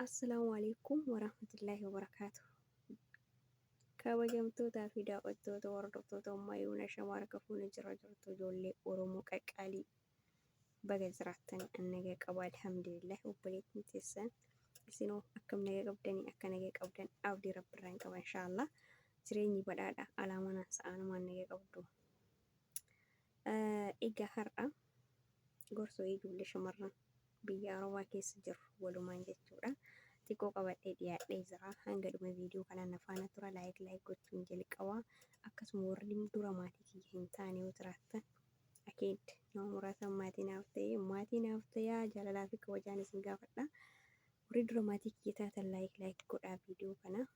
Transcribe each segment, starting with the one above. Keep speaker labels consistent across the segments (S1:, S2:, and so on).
S1: Assalaamu Aleykum Warahmatullaahi Wabarakaatuh. Kabajamtootaa fi daawwattoota hordoftoota Ummaayuun Ashamaa harka fuune jira jirtu ijoollee Oromoo qaqqaalii baga jiraattan an nagaa qaba alhamdulillah obboleettiin teessan isinoo akkam nagaa qabdanii akka nagaa qabdan abdii rabbirraan qaba inshaallah jireenyi badhaadha alaa manaan sa'aanumaan nagaa qabdu. Egaa har'a gorsa ijoollee shamarran biyya Arabaa keessa jirru walumaan jechuudha. Xiqqoo qabadhee dhiyaadhee jira. Hanga dhuma viidiyoo kanaa na faana tura. Laayik laayik gochuun jalqaba. Akkasuma warri dura maatii kiyya hin taane yoo jiraattan akeed nama muraasa maatii naaf ta'e maatii naaf ta'aa jaalalaa fi kabajaan isin gaafadha. Warri dura maatii kiyya taatan laayik laayik godhaa viidiyoo kana.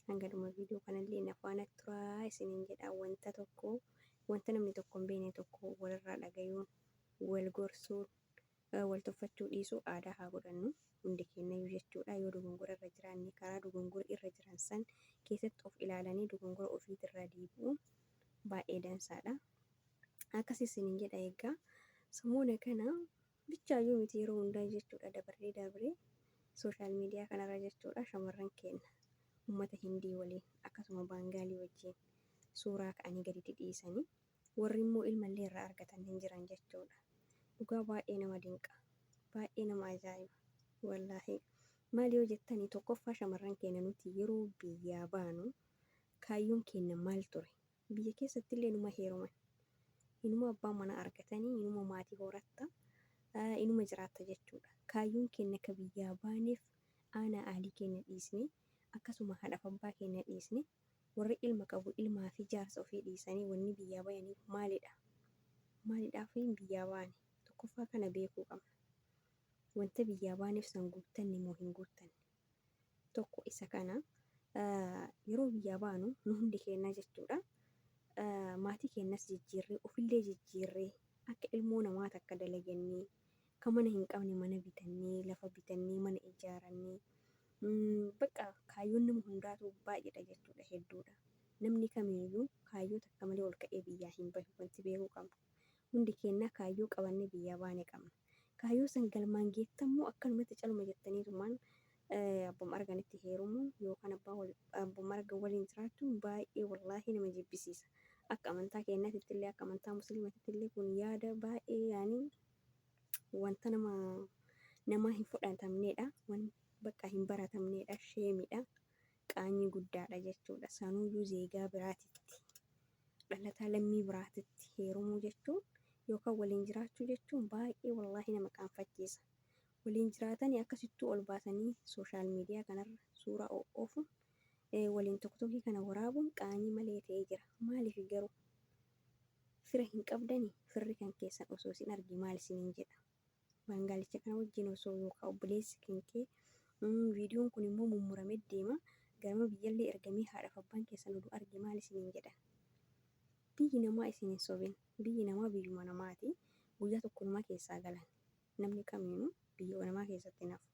S1: Hanga dhuma viidiyoo kanallee na faana turaa isiniin jedha. Wanta tokko wanta namni tokko hin beekne tokko walirraa dhagayuun wal gorsuun wal tuffachuu dhiisuu aadaa haa godhannu hundi keenyayyuu jechuudha. Yoo dogongora irra jiraanne karaa dogongora irra jiran san keessatti of ilaalanii dogongora ofiitirraa deebi'uun baay'ee dansaadha. Akkas isiniin jedha. Egaa samoona kana bichaayyuu miti yeroo hundaa jechuudha dabarree dabree social media kanarra jechuudha shamarran keenna ummata hindii waliin akkasuma baangaalii wajjiin suuraa ka'anii gadi dhidhiisanii warri immoo ilmallee irraa argatan hin jiran jechuudha. Dhugaa baay'ee nama dinqa. Baay'ee nama ajaa'iba. Wallaahi. Maal yoo jettanii tokkoffaa shamarran keenya nuti yeroo biyyaa baanu kaayyoon keenya maal ture? Biyya keessattillee inuma heeruman. Inuma abbaa manaa argatanii, inuma maatii horatta, inuma jiraatta jechuudha. Kaayyoon keenya ka biyyaa baaneef aanaa aalii keenya dhiisnee, akkasuma haadhaaf abbaa keenya dhiisnee, warri ilma qabu ilmaa fi jaarsa ofii dhiisanii wanni biyyaa bayaniif maalidha? Maalidhaaf biyyaa baane? Tokkoffaa kana beekuu qabna. Wanta biyyaa baaneef san guuttanne moo hin guuttanne? Tokko isa kana. Yeroo biyyaa baanu nu hundi keennaa jechuudha. Maatii keennas jijjiirree ofillee jijjiirree akka ilmoo namaa takka dalagannee ka mana hin qabne mana bitannee lafa bitannee mana ijaarannee bakka kaayyoon nama hundaatu baay'eedha jechuudha hedduudha. Namni kamiiyyuu kaayyoo takka malee ol ka'ee biyyaa hin bahu wanti beekuu qabnu. Hundi keennaa kaayyoo qabannee biyyaa baane qabna. Kaayyoo san galmaan geettan moo akkanumatti caluma jettaniitumaan abbuma arganitti heerumuun yookaan abbaa wal abbuma argan waliin jiraachuun baay'ee wallaahi nama jibbisiisa. Akka amantaa keenyaatitti illee akka amantaa musliimatitti illee kun yaada baay'ee yaani wanta nama namaa hin fudhatamneedha. Wan bakka hin baratamneedha. Sheemidha. Qaanyii guddaadha jechuudha. Sanuuyyuu zeegaa biraatitti dhalataa lammii biraatitti heerumuu jechuun yookaan waliin jiraachuu jechuun baay'ee wallaahi nama qaanfachiisa. Waliin jiraatanii akkasittuu ol baasanii sooshaal miidiyaa kanarra suuraa oofuun waliin toktokii kana waraabuun qaanyii malee ta'ee jira. Maaliif garuu fira hin qabdanii firri kan keessan osoo isin arge maal isiniin jedha? Baangaalicha kana wajjin osoo yookaan obboleessi kan kee viidiyoon kun immoo mummuramee deema garama biyyallee ergamee haadhaaf abbaan keessan oduu arge maal isiniin jedhan? Biyyi namaa isin hin sobin. Biyyi namaa biyyuma namaati. Guyyaa tokko namaa keessaa galan. Namni kamiinuu biyya namaa keessatti hin hafu.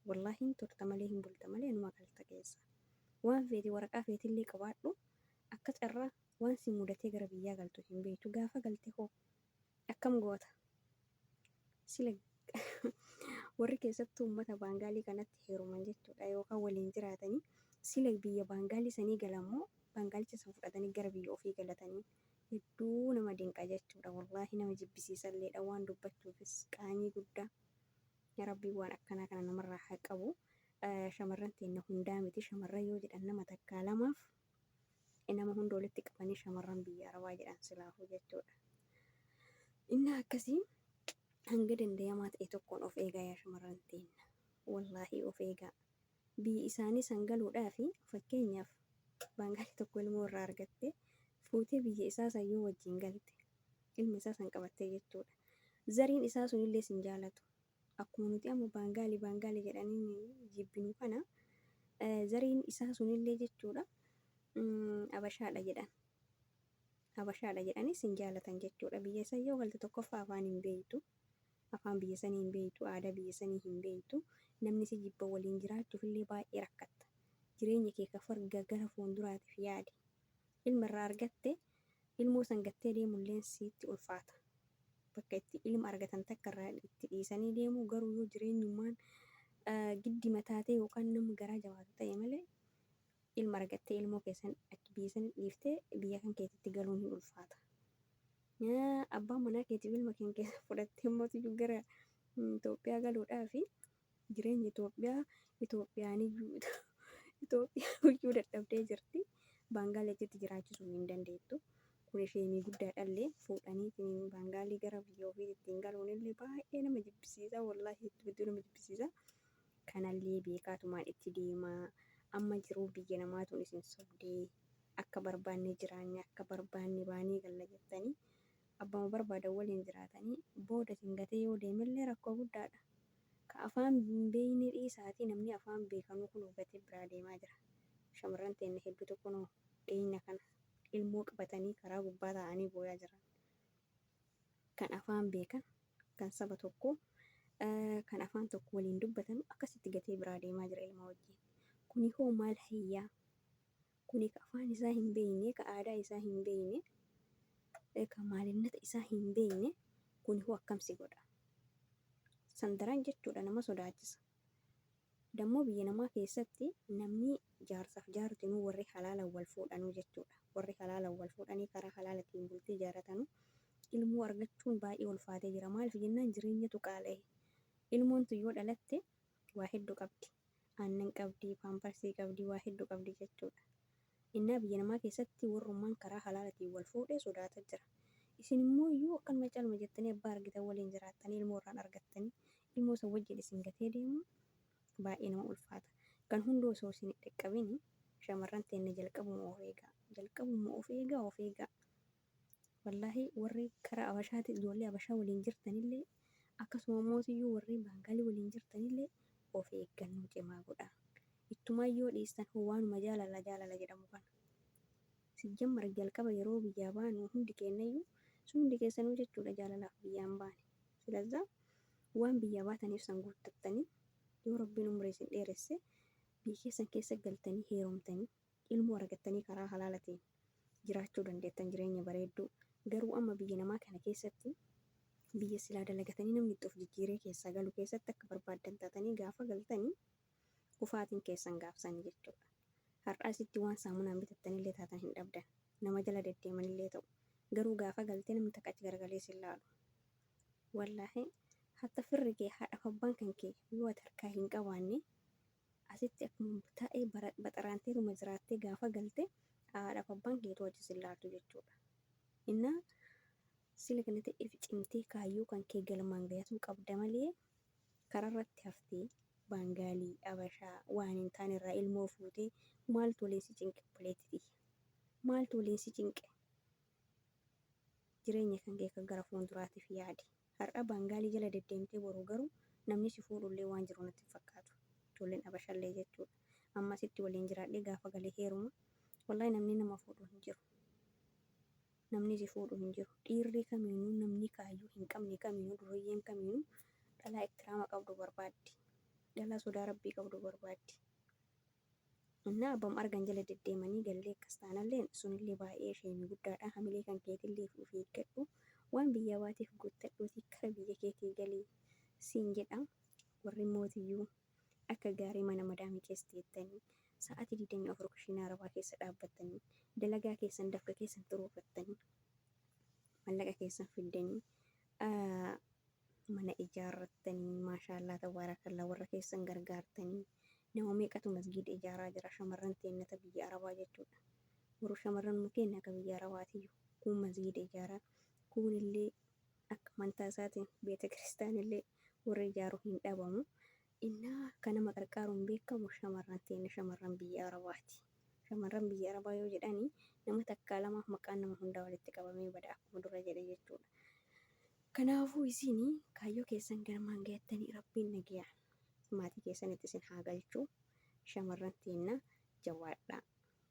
S1: Wallaahi hin turta malee hin bulta malee numa galta keessa. Waan feete waraqaa feetillee qabaadhu akka carraa waan si mudatee gara biyyaa galtu hin beektu. Gaafa galte hoo akkam goota? Sila warri keessattuu uummata Baangaalii kanatti heeruman jechuudha yookaan waliin jiraatanii sila biyya Baangaalii sanii galan moo Baangaalicha san fudhatanii gara biyya ofii galatanii hedduu nama dinqa jechuudha. Wallaahi nama jibbisiisalleedha waan dubbachuufis qaanyii guddaa. Rabbiin waan akkanaa kana namarraa haa qabu. Shamarran teenna hundaa miti shamarran yoo jedhan nama takkaa lamaaf nama hunda walitti qabanii shamarran biyya arabaa jedhan silaafuu jechuudha. Inni akkasii hanga dandayamaa ta'e tokkoon of eegaa yaa shamarran teenna. Wallaahi of eegaa. Biyyi isaanii san galuudhaafi fakkeenyaaf baangaalii tokko ilmoo irraa argattee fuutee biyya isaa san yoo wajjin galte ilma isaa san qabattee jechuudha. Zariin isaa sunillee sin jaalatu. Akkuma nuti amma baangaalii baangaalii jedhanii jibbinu kana zariin isaa sunillee jechuudha abashaadha jedhan. Habashaadha jedhanii sin jaalatan jechuudha. Biyya san yoo galte tokkoffaa afaan hin beektu. Afaan biyya sanii hin beektu. Aadaa biyya sanii hin beektu. Namni si jibba waliin jiraachuuf illee baay'ee rakkatta. Jireenya kee ka farga gara fuulduraatiif yaadi. Ilma irraa argatte ilmoo san gattee deemulleen sitti ulfaata. Bakka itti ilma argatan takka irraa itti dhiisanii deemu garuu yoo jireenyummaan Giddi mataatee yookaan nama garaa jabaatu ta'e malee ilma argattee ilmoo keessan achi biyya san dhiiftee biyya kan keetitti galuun hin ulfaata. Abbaa manaa keetiif ilma kee keessa fudhattee immoo gara Itoophiyaa galuudhaaf jireenya Itoophiyaa Itoophiyaaniyyuu Itoophiyaa iyyuu dadhabdee jirti. Baangaalee achitti jiraachisuu hin dandeettu. Kun isheenii guddaadhallee fuudhanii Baangaalii gara biyya ofiitti ittiin galuun illee baay'ee nama jibbisiisa. Wallaahi hedduu nama jibbisiisa. Kanallee beekaatumaan itti deemaa. Amma jiruu biyya namaatuun isin sobdee akka barbaanne jiraanne akka barbaanne baanee galla jettanii abbama barbaadan waliin jiraatanii booda isin gatee yoo deemellee rakkoo guddaadha. Ka afaan hin beekne dhiisaatii namni afaan beekanuu kunoo gatee biraa deemaa jira. Shamarran teenna hedduutu kunoo dhiyeenya kana ilmoo qabatanii karaa gubbaa taa'anii booyaa jiran. Kan afaan beekan, kan saba tokkoo, kan afaan tokko waliin dubbatan akkasitti gatee biraa deemaa jira ilma wajjin. Kuni hoo maal hayyaa? Kuni ka afaan isaa hin beekne, ka aadaa isaa hin beekne, ka maalinnata isaa hin beekne kuni hoo akkam si godha? San daran jechuudha nama sodaachisa. Dammoo biyya namaa keessatti namni jaarsaaf jaartinuu warri halaalan wal fuudhanuu jechuudha. Warri halaalan wal fuudhanii karaa halaalatiin bultii ijaaratanu ilmoo argachuun baay'ee ulfaatee jira. Maaliif jennaan jireenyatu qaala'e. Ilmoon tun yoo dhalatte waa hedduu qabdi. Aannan qabdi, paamparsii qabdi, waa hedduu qabdi jechuudha. Innaa biyya namaa keessatti warrummaan karaa halaalatiin wal fuudhe sodaata jira. Isin immoo iyyuu akkanuma caluma jettanii abbaa argitan waliin jiraattanii ilmoo irraan argattanii ilmoo san wajjin isin gatee deemuun baay'ee nama ulfaata. Kan hunduu osoo isin hin dhaqqabini shamarran teenna jalqabuma of eegaa. Jalqabuma of eegaa of eegaa. Wallaahi warri karaa Abashaati ijoollee Abashaa waliin jirtanillee akkasuma mootiyyuu warri Baangaalii waliin jirtanillee of eeggannoo cimaa godhaa. Ittumaa yoo dhiistan hoo waanuma jaalala jaalala jedhamu kana. Sijjammar jalqaba yeroo biyyaa baanu hundi keennayyuu sun hundi keessanuu jechuudha jaalalaaf biyyaa hin baane. Silazaa waan biyyaa baataniif san guuttattanii yoo Rabbiin umrii isin dheeresse biyya keessan keessa galtanii heerumtanii ilmoo argattanii karaa halaalatiin jiraachuu dandeettan jireenya bareedduu. Garuu amma biyya namaa kana keessatti biyya silaa dalagatanii namni itti of jijjiiree keessaa galu keessatti akka barbaaddan taatanii gaafa galtanii kufaatiin keessan gaafsani jechuudha. Har'a asitti waan saamunaan bitattanillee taatan hin dhabdan. Nama jala deddeemanillee ta'u. Garuu gaafa galtee namni takka achi garagalee sin laalu. Wallaahi hatta firri kee haadhaaf abbaan kan kee yoo ati harkaa hin qabaanne asitti akkuma taa'ee baxaraanteetuma jiraattee gaafa galte haadhaaf abbaan keetu achi sin laaltu jechuudha. Innaa sila kana ta'eef cimtee kaayyoo kan kee galmaan gayatuu qabda malee kararratti haftee Baangaalii, Abashaa, waan hin taane irraa ilmoo fuutee maaltu waliin si cinqe obboleetti tiyya? Maaltu waliin si cinqe? Jireenya kan kee kan gara fuulduraatiif yaadi. Har'a Baangaalii jala deddeemtee boru garuu namni si fuudhullee waan jiru natti hin fakkaatu. Ijoolleen Abashallee jechuudha. Amma asitti waliin jiraadhee gaafa galee heeruma. Wallaahi namni nama fuudhu hin jiru. Namni si fuudhu hin jiru. Dhiirri kamiinuu namni kaayyoo hin qabne kamiinuu duriyyeen kamiinuu dhalaa iktiraama qabdu barbaaddi. Dhalaa sodaa Rabbii qabdu barbaaddi. Innaa abbam argan jala deddeemanii gallee akkas taanalleen sunillee baay'ee sheemii guddaadha. Hamilee kan keetillee of eeggadhu. Waan biyyaa baateef guuttadhuutii kara biyya keetii galii siin jedha. Warri mootiyyuu akka gaarii mana madaamii keessa teettanii sa'aatii 24 kushiinaa arabaa keessa dhaabbattanii dalagaa keessan dafqa keessan xuruurrattanii mallaqa keessan fiddanii mana ijaarrattanii maashaallaa tabaarakallaa warra keessan gargaartanii nama meeqatu masgiida ijaaraa jira shamarran teennata biyya arabaa jechuudha. Warra shamarran keenya akka biyya arabaatiyyu kuun masgiida ijaaraa kuunillee akka amantaa isaatiin beeta kiristaanillee warri ijaaru hin dhabamu. Innaa akka nama qarqaaruun beekamu shamarran teenya shamarran biyya Arabaati. Shamarran biyya Arabaa yoo jedhani nama takkaa lamaaf maqaan nama hundaa walitti qabamee bada akkuma dura jedhe jechuudha. Kanaafuu isin kaayyoo keessan galmaan gayattanii Rabbiin nagayaan maatii keessanitti isin haa galchu. Shamarran teenna jabaadhaa.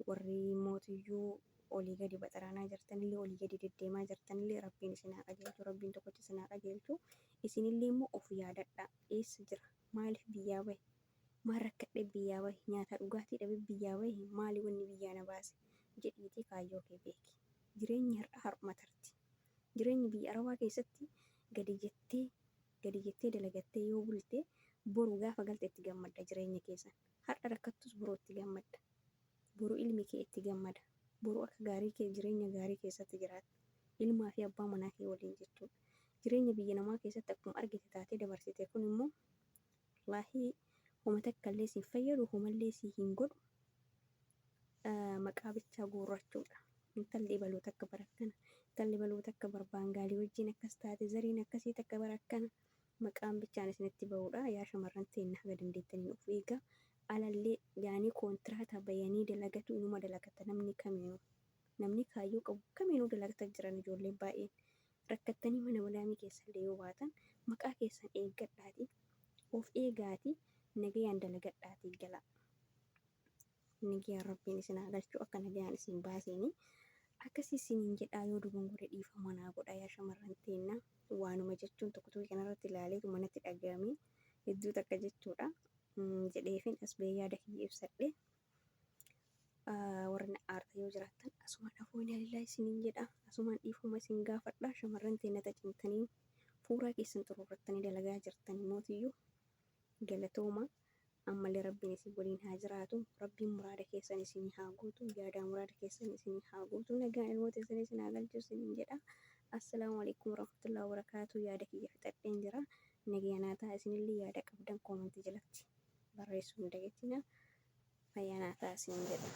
S1: Warri mootiyyuu olii gadi baxaraanaa jirtanillee olii gadi deddeemaa jirtanillee Rabbiin isin haa qajeelchu. Rabbiin tokkochi isin haa qajeelchu. Isinillee immoo of yaadadhaa. Eessa jira? Maaliif biyyaa bahe? Maal rakkadhee biyyaa bahe? Nyaata dhugaatii dhabee biyyaa bahe? Maali wanni biyyaa na baase? Jedhiitii kaayyoo kee beeki. Jireenyi har'a har'uma tarti. Jireenyi biyya Arabaa keessatti gadi jettee gadi jettee dalagattee yoo bulte Boru gaafa galte itti gammadda jireenya keessan. Har'a rakkattus boru itti gammadda. Boru ilmi kee itti gammada. Boru akka gaarii kee jireenya gaarii keessatti jiraatta. Ilmaa fi abbaa manaa kee waliin jechuudha. Jireenya biyya namaa keessatti akkuma argite taatee dabarsite kun immoo wallaahi homa takka illee si hin fayyadu, homallee si hin godhu. Maqaa bichaa guurrachuudha. Intalli ebaluu takka bara akkana, intalli ebaluu takka bar baangaalii wajjin akkas taate, zariin akkasii takka bara akkana. Maqaan bichaan isinitti ba'uudha. Yaa shamarran teenna haga dandeettaniin of eegaa. Alallee yaanii koontiraata bayanii dalagatu inuma dalagata namni kamiinuu. Namni kaayyoo qabu kamiinuu dalagata jiran ijoolleen baay'een. Rakkattanii mana madaamii keessallee yoo baatan maqaa keessan eeggadhaatii of eegaatii nagayaan dalagadhaatii galaa. Nagayaan Rabbiin isin haa galchu akka nagayaan isin baaseeni. Akkasii isiniin jedhaa yoo dogongore dhiifama naa godhaa yaa shamarran teenna. Waanuma jechuun tokko tokko kanarratti ilaaleetu manatti dhaga'ame hedduu takka jechuudha. Jedheefin as ba'ee yaada kiyya ibsadhe. Warri na aarta yoo jiraattan asumaan afoon alilaa isiniin jedha. Asumaan dhiifama isin gaafadha. Shamarran teenna tacimtanii fuuraa keessan xuruurrattanii dalagaa jirtan mootiyyuu galatooma. Ammallee Rabbiin isin waliin haa jiraatu. Rabbiin muraada keessan isinii haa guutu. Yaadaa muraada keessan isinii haa guutu. Nagaan ilmoo teessan isin haa galchu isiniin jedha. Assalaamu alaikum warahmatullahi wabarakaatu. Yaada kiyya fixadheen jira. Nagaya naa ta'a. Isinillee yaada qabdan koomantii jalatti barreessuu hin dagatinaa. Fayyaa naa ta'a isiniin jedha.